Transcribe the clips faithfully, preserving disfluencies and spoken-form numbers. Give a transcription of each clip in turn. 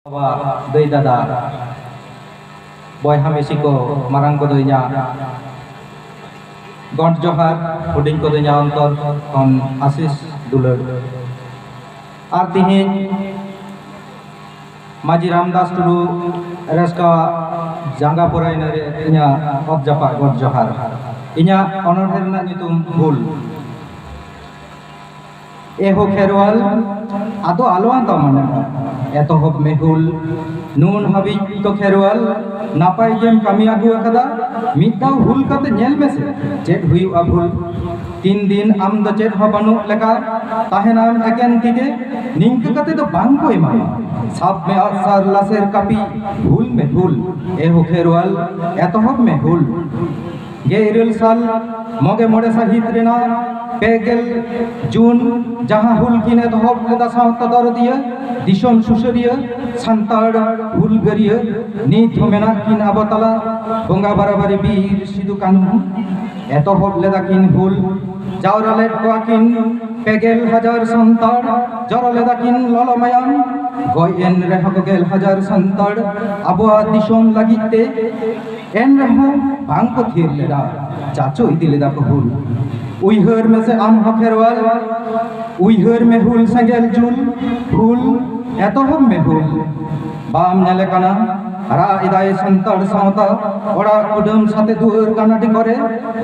ᱵᱟᱵᱟ, ᱫᱟᱹᱭ ᱫᱟᱫᱟ, ᱵᱚᱭᱦᱟ ᱢᱤᱥᱤ ᱠᱚ, ᱢᱟᱨᱟᱝ ᱠᱚᱫᱚ ᱤᱧᱟᱹᱜ ᱜᱚᱸᱰ ᱡᱚᱦᱟᱨ, ᱦᱩᱰᱤᱧ ᱠᱚᱫᱚ ᱤᱧᱟᱹᱜ ᱚᱱᱛᱚᱨ ᱠᱷᱚᱱ ᱟᱥᱤᱥ ᱫᱩᱞᱟᱹᱲ᱾ ᱟᱨ ᱛᱤᱦᱤᱧ ᱢᱟᱹᱡᱷᱤ ᱨᱟᱢᱫᱟᱥ ᱴᱩᱰᱩ ᱨᱟᱹᱥᱠᱟᱹ ᱡᱟᱸᱜᱟ ᱯᱚᱨᱟᱭᱱᱟ ᱨᱮ ᱤᱧᱟᱹᱜ ᱚᱛ ᱡᱟᱯᱟᱜ ᱜᱚᱸᱰ ᱡᱚᱦᱟᱨ᱾ ᱤᱧᱟᱹᱜ ᱚᱱᱚᱬᱦᱮ ᱨᱮᱱᱟᱜ ᱧᱩᱛᱩᱢ ᱦᱩᱞ᱾ ᱮ ᱦᱳ ᱠᱷᱮᱨᱣᱟᱞ, ᱟᱫᱚ ᱟᱞᱚ ᱟᱸᱫᱟᱢᱟᱱᱮᱢ᱾ ᱮᱛᱚᱦᱚᱵ ᱢᱮ ᱦᱩᱞ᱾ ᱱᱩᱱ ᱦᱟᱹᱵᱤᱡ ᱫᱚ ᱠᱷᱮᱨᱣᱟᱞ ᱱᱟᱯᱟᱭ ᱜᱮᱢ ᱠᱟᱹᱢᱤ ᱟᱹᱜᱩ ᱟᱠᱟᱫᱟ᱾ ᱢᱤᱫ ᱫᱷᱟᱣ ᱦᱩᱞ ᱠᱟᱛᱮ ᱧᱮᱞ ᱢᱮᱥᱮ, ᱪᱮᱫ ᱦᱩᱭᱩᱜᱼᱟ ᱵᱷᱩᱞ᱾ ᱛᱤᱱ ᱫᱤᱱ ᱟᱢ ᱫᱚ ᱪᱮᱫ ᱦᱚᱸ ᱵᱟᱹᱱᱩᱜ ᱞᱮᱠᱟ ᱛᱟᱦᱮᱱᱟᱢ ᱮᱠᱮᱱ ᱛᱤᱛᱮ, ᱱᱤᱝᱠᱟᱹ ᱠᱟᱛᱮ ᱫᱚ ᱵᱟᱝ ᱠᱚ ᱮᱢᱟᱢᱟ᱾ ᱥᱟᱵ ᱢᱮ ᱟᱜᱼᱥᱟᱨ ᱞᱟᱥᱮᱨ ᱠᱟᱹᱯᱤ, ᱦᱩᱞ ᱢᱮ ᱦᱩᱞ᱾ ᱮ ᱦᱳ ᱠᱷᱮᱨᱣᱟᱞ, ᱮᱛᱚᱦᱚᱵ ᱢᱮ ᱦᱩᱞ᱾ ᱜᱮᱞ ᱤᱨᱟᱹᱞ ᱥᱟᱞ ᱢᱚᱜᱮ ᱢᱚᱬᱮ ᱥᱟᱹᱦᱤᱛ ᱨᱮᱱᱟᱜ ᱯᱮ ᱜᱮᱞ ᱡᱩᱱ, ᱡᱟᱦᱟᱸ ᱦᱩᱞ ᱠᱤᱱ ᱮᱛᱚᱦᱚᱵ ᱞᱮᱫᱟ ᱥᱟᱶᱛᱟ ᱫᱚᱨᱚᱫᱤᱭᱟᱹ, ᱫᱤᱥᱚᱢ ᱥᱩᱥᱟᱹᱨᱤᱭᱟᱹ, ᱥᱟᱱᱛᱟᱲ ᱦᱩᱞᱜᱟᱹᱨᱤᱭᱟᱹ, ᱱᱤᱛ ᱦᱚᱸ ᱢᱮᱱᱟᱜ ᱠᱤᱱ ᱟᱵᱚ ᱛᱟᱞᱟ, ᱵᱚᱸᱜᱟ ᱵᱟᱨᱟᱵᱟᱨᱤ ᱵᱤᱨ ᱥᱤᱫᱩ ᱠᱟᱹᱱᱦᱩ᱾ ᱮᱛᱚᱦᱚᱵ ᱞᱮᱫᱟ ᱠᱤᱱ ᱦᱩᱞ, ᱡᱟᱣᱨᱟ ᱞᱮᱫ ᱠᱚᱣᱟ ᱠᱤᱱ ᱯᱮ ᱜᱮᱞ ᱦᱟᱡᱟᱨ ᱥᱟᱱᱛᱟᱲ, ᱡᱚᱨᱚ ᱞᱮᱫᱟ ᱠᱤᱱ ᱞᱚᱞᱚ ᱢᱟᱭᱟᱢ, ᱜᱚᱡ ᱮᱱ ᱨᱮᱦᱚᱸ ᱠᱚ ᱜᱮᱞ ᱦᱟᱡᱟᱨ ᱥᱟᱱᱛᱟᱲ ᱟᱵᱚᱣᱟᱜ ᱫᱤᱥᱚᱢ ᱞᱟᱹᱜᱤᱫ ᱛᱮ᱾ ᱮᱱ ᱨᱮᱦᱚᱸ ᱵᱟᱝ ᱠᱚ ᱛᱷᱤᱨ ᱞᱮᱫᱟ, ᱪᱟᱪᱳ ᱤᱫᱤ ᱞᱮᱫᱟ ᱠᱚ ᱦᱩᱞ᱾ ᱩᱭᱦᱟᱹᱨ ᱢᱮᱥᱮ ᱟᱢ ᱦᱚᱸ ᱠᱷᱮᱨᱣᱟᱞ, ᱩᱭᱦᱟᱹᱨ ᱢᱮ ᱦᱩᱞ ᱥᱮᱸᱜᱮᱞ ᱡᱩᱞ, ᱦᱩᱞ ᱮᱛᱚᱦᱚᱵ ᱢᱮ ᱦᱩᱞ᱾ ᱵᱟᱢ ᱧᱮᱞᱮ ᱠᱟᱱᱟ, ᱨᱟᱜ ᱮᱫᱟᱭ ᱥᱟᱱᱛᱟᱲ ᱥᱟᱶᱛᱟ, ᱚᱲᱟᱜ ᱠᱩᱰᱟᱹᱢ ᱥᱟᱛᱮ ᱫᱩᱣᱟᱹᱨ ᱜᱟᱱᱟᱰᱤ ᱠᱚᱨᱮ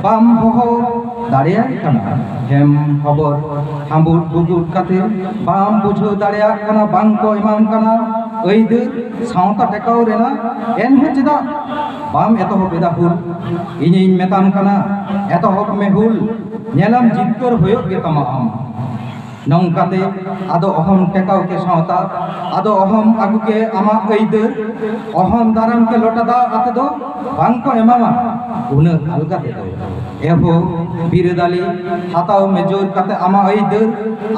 ᱵᱟᱢ ᱦᱚᱦᱚ ᱫᱟᱲᱮᱭᱟᱭ ᱠᱟᱱᱟ᱾ ᱦᱮᱢ ᱦᱚᱵᱚᱨ ᱦᱟᱢᱵᱩᱲ ᱜᱩᱜᱩᱲ ᱠᱟᱛᱮ ᱵᱟᱢ ᱵᱩᱡᱷᱟᱹᱣ ᱫᱟᱲᱮᱭᱟᱜ ᱠᱟᱱᱟ, ᱵᱟᱝ ᱠᱚ ᱮᱢᱟᱢ ᱠᱟᱱᱟ ᱟᱹᱭᱫᱟᱹᱨ ᱥᱟᱶᱛᱟ ᱴᱮᱠᱟᱣ ᱨᱮᱱᱟᱜ᱾ ᱮᱱᱦᱚᱸ ᱪᱮᱫᱟᱜ ᱵᱟᱢ ᱮᱛᱚᱦᱚᱵ ᱮᱫᱟ ᱦᱩᱞ? ᱤᱧᱤᱧ ᱢᱮᱛᱟᱢ ᱠᱟᱱᱟ, ᱮᱛᱚᱦᱚᱵ ᱢᱮ ᱦᱩᱞ, ᱧᱮᱞᱟᱢ ᱡᱤᱛᱠᱟᱹᱨ ᱦᱩᱭᱩᱜ ᱜᱮ ᱛᱟᱢᱟ ᱟᱢ᱾ ᱱᱚᱝᱠᱟᱛᱮ ᱟᱫᱚ ᱚᱦᱚᱢ ᱴᱮᱠᱟᱣ ᱠᱮ ᱥᱟᱶᱛᱟ, ᱟᱫᱚ ᱚᱦᱚᱢ ᱟᱹᱜᱩ ᱠᱮ ᱟᱢᱟᱜ ᱟᱹᱭᱫᱟᱹᱨ, ᱚᱦᱚᱢ ᱫᱟᱨᱟᱢ ᱠᱮ ᱞᱚᱴᱟ ᱫᱟᱜ ᱟᱛᱮ ᱫᱚ ᱵᱟᱝ ᱠᱚ ᱮᱢᱟᱢᱟ ᱩᱱᱟᱹᱜ ᱟᱞᱜᱟ ᱛᱮᱫᱚ᱾ ᱮᱦᱳ ᱵᱤᱨᱟᱹᱫᱟᱞᱤ, ᱦᱟᱛᱟᱣ ᱢᱮ ᱡᱳᱨ ᱠᱟᱛᱮ ᱟᱢᱟᱜ ᱟᱹᱭᱫᱟᱹᱨ,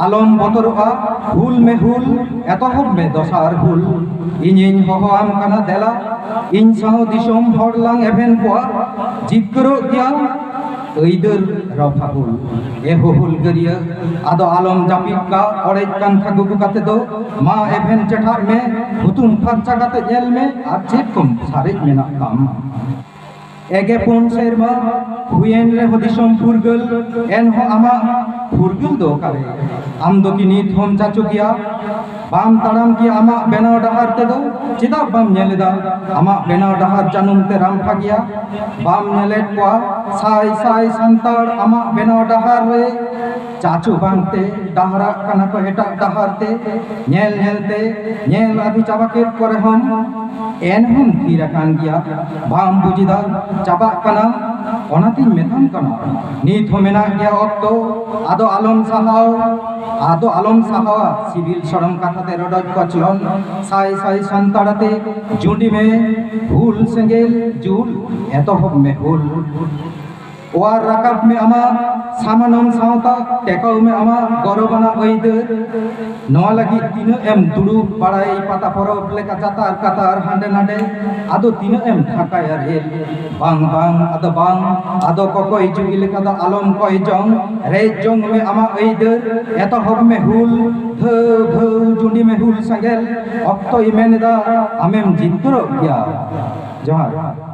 ᱟᱞᱚᱢ ᱵᱚᱛᱚᱨᱚᱜᱼᱟ, ᱦᱩᱞ ᱢᱮ ᱦᱩᱞ, ᱮᱛᱚᱦᱚᱵ ᱢᱮ ᱫᱚᱥᱟᱨ ᱦᱩᱞ᱾ ᱤᱧᱤᱧ ᱦᱚᱦᱚᱣᱟᱢ ᱠᱟᱱᱟ ᱫᱮᱞᱟ, ᱤᱧ ᱥᱟᱶ ᱫᱤᱥᱚᱢ ᱦᱚᱲ ᱞᱟᱝ ᱮᱵᱷᱮᱱ ᱠᱚᱣᱟ, ᱡᱤᱛᱠᱟᱹᱨᱚᱜ ᱜᱮᱭᱟ ᱟᱹᱭᱫᱟᱹᱨ ᱨᱚᱯᱷᱟ ᱦᱩᱞ᱾ ᱮ ᱦᱳ ᱦᱩᱞᱜᱟᱹᱨᱤᱭᱟᱹ, ᱟᱫᱚ ᱟᱞᱚᱢ ᱡᱟᱹᱯᱤᱫ ᱠᱟᱜ, ᱚᱲᱮᱡ ᱠᱟᱱᱛᱷᱟ ᱜᱩᱜᱩ ᱠᱟᱛᱮ ᱫᱚ ᱢᱟ ᱮᱵᱷᱮᱱ ᱪᱮᱴᱷᱟᱜ ᱢᱮ, ᱦᱩᱛᱩᱢ ᱯᱷᱟᱨᱪᱟ ᱠᱟᱛᱮ ᱧᱮᱞ ᱢᱮ, ᱟᱨ ᱪᱮᱫ ᱠᱚᱢ ᱥᱟᱨᱮᱡ ᱢᱮᱱᱟᱜ ᱛᱟᱢ᱾ ᱮᱜᱮ ᱯᱩᱱ ᱥᱮᱨᱢᱟ ᱦᱩᱭᱮᱱ ᱨᱮᱦᱚᱸ ᱫᱤᱥᱚᱢ ᱯᱷᱩᱨᱜᱟᱹᱞ, ᱮᱱᱦᱚᱸ ᱟᱢᱟᱜ ᱯᱷᱩᱨᱜᱟᱹᱞ ᱫᱚ ᱚᱠᱟᱨᱮ? ᱟᱢ ᱫᱚ ᱠᱤ ᱱᱤᱛ ᱦᱚᱸᱢ ᱪᱟᱪᱳ ᱜᱮᱭᱟ? ᱵᱟᱢ ᱛᱟᱲᱟᱢ ᱜᱮᱭᱟ ᱟᱢᱟᱜ ᱵᱮᱱᱟᱣ ᱰᱟᱦᱟᱨ ᱛᱮᱫᱚ? ᱪᱮᱫᱟᱜ ᱵᱟᱢ ᱧᱮᱞ ᱮᱫᱟ ᱟᱢᱟᱜ ᱵᱮᱱᱟᱣ ᱰᱟᱦᱟᱨ ᱡᱟᱹᱱᱩᱢ ᱛᱮ ᱨᱟᱢᱯᱷᱟ ᱜᱮᱭᱟ? ᱵᱟᱢ ᱧᱮᱞᱮᱫ ᱠᱚᱣᱟ ᱥᱟᱭ ᱥᱟᱭ ᱥᱟᱱᱛᱟᱲ ᱟᱢᱟᱜ ᱵᱮᱱᱟᱣ ᱰᱟᱦᱟᱨ ᱨᱮ ᱪᱟᱪᱳ ᱵᱟᱝᱛᱮ ᱰᱟᱦᱟᱨᱟᱜ ᱠᱟᱱᱟ ᱠᱚ ᱮᱴᱟᱜ ᱰᱟᱦᱟᱨ ᱛᱮ? ᱧᱮᱞ ᱧᱮᱞᱛᱮ ᱧᱮᱞ ᱟᱹᱫᱷᱤ ᱪᱟᱵᱟ ᱠᱮᱫ ᱠᱚ ᱨᱮᱦᱚᱸᱢ, ᱮᱱᱦᱚᱸᱢ ᱛᱷᱤᱨ ᱟᱠᱟᱱ ᱜᱮᱭᱟ᱾ ᱵᱟᱢ ᱵᱩᱡᱽ ᱮᱫᱟ, ᱪᱟᱵᱟᱜ ᱠᱟᱱᱟ᱾ ᱚᱱᱟᱛᱤᱧ ᱢᱮᱛᱟᱢ ᱠᱟᱱᱟ, ᱱᱤᱛ ᱦᱚᱸ ᱢᱮᱱᱟᱜ ᱜᱮᱭᱟ ᱚᱠᱛᱚ᱾ ᱟᱫᱚ ᱟᱞᱚᱢ ᱥᱟᱦᱟᱣ, ᱟᱫᱚ ᱟᱞᱚᱢ ᱥᱟᱦᱟᱣᱟ ᱥᱤᱵᱤᱞ ᱥᱚᱲᱚᱢ ᱠᱟᱛᱷᱟ ᱛᱮ ᱨᱚᱰᱚᱡ ᱠᱚᱪᱞᱚᱱ᱾ ᱥᱟᱭ ᱥᱟᱭ ᱥᱟᱱᱛᱟᱲ ᱟᱛᱮ ᱡᱩᱸᱰᱤ ᱢᱮ, ᱦᱩᱞ ᱥᱮᱸᱜᱮᱞ ᱡᱩᱞ, ᱮᱛᱚᱦᱚᱵ ᱢᱮ ᱦᱩᱞ᱾ ᱚᱣᱟᱨ ᱨᱟᱠᱟᱵ ᱢᱮ ᱟᱢᱟᱜ ᱥᱟᱢᱟᱱᱚᱢ ᱥᱟᱶᱛᱟ, ᱴᱮᱠᱟᱣ ᱢᱮ ᱟᱢᱟᱜ ᱜᱚᱨᱚᱵᱟᱱᱟᱜ ᱟᱹᱭᱫᱟᱹᱨ᱾ ᱱᱚᱣᱟ ᱞᱟᱹᱜᱤᱫ ᱛᱤᱱᱟᱹᱜ ᱮᱢ ᱫᱩᱲᱩᱵ ᱵᱟᱲᱟᱭ ᱯᱟᱛᱟ ᱯᱚᱨᱚᱵᱽ ᱞᱮᱠᱟ ᱪᱟᱛᱟᱨ ᱠᱟᱛᱟᱨ ᱦᱟᱸᱰᱮ ᱱᱟᱰᱮ? ᱟᱫᱚ ᱛᱤᱱᱟᱹᱜ ᱮᱢ ᱴᱷᱟᱠᱟᱭᱟ ᱨᱮᱞ? ᱵᱟᱝ, ᱵᱟᱝ, ᱟᱫᱚ ᱵᱟᱝ, ᱟᱫᱚ ᱠᱚᱠᱚᱭ ᱡᱩᱜᱤ ᱞᱮᱠᱟ ᱫᱚ ᱟᱞᱚᱢ ᱠᱚᱭ ᱡᱚᱝ᱾ ᱨᱮᱡ ᱡᱚᱝ ᱢᱮ ᱟᱢᱟᱜ ᱟᱹᱭᱫᱟᱹᱨ, ᱮᱛᱚᱦᱚᱵ ᱢᱮ ᱦᱩᱞ᱾ ᱫᱷᱟᱹᱣ ᱫᱷᱟᱹᱣ ᱡᱩᱸᱰᱤ ᱢᱮ ᱦᱩᱞ ᱥᱮᱸᱜᱮᱞ᱾ ᱚᱠᱛᱚᱭ ᱢᱮᱱ ᱮᱫᱟ, ᱟᱢᱮᱢ ᱡᱤᱛᱠᱟᱹᱨᱚᱜ ᱜᱮᱭᱟ᱾ ᱡᱚᱦᱟᱨ᱾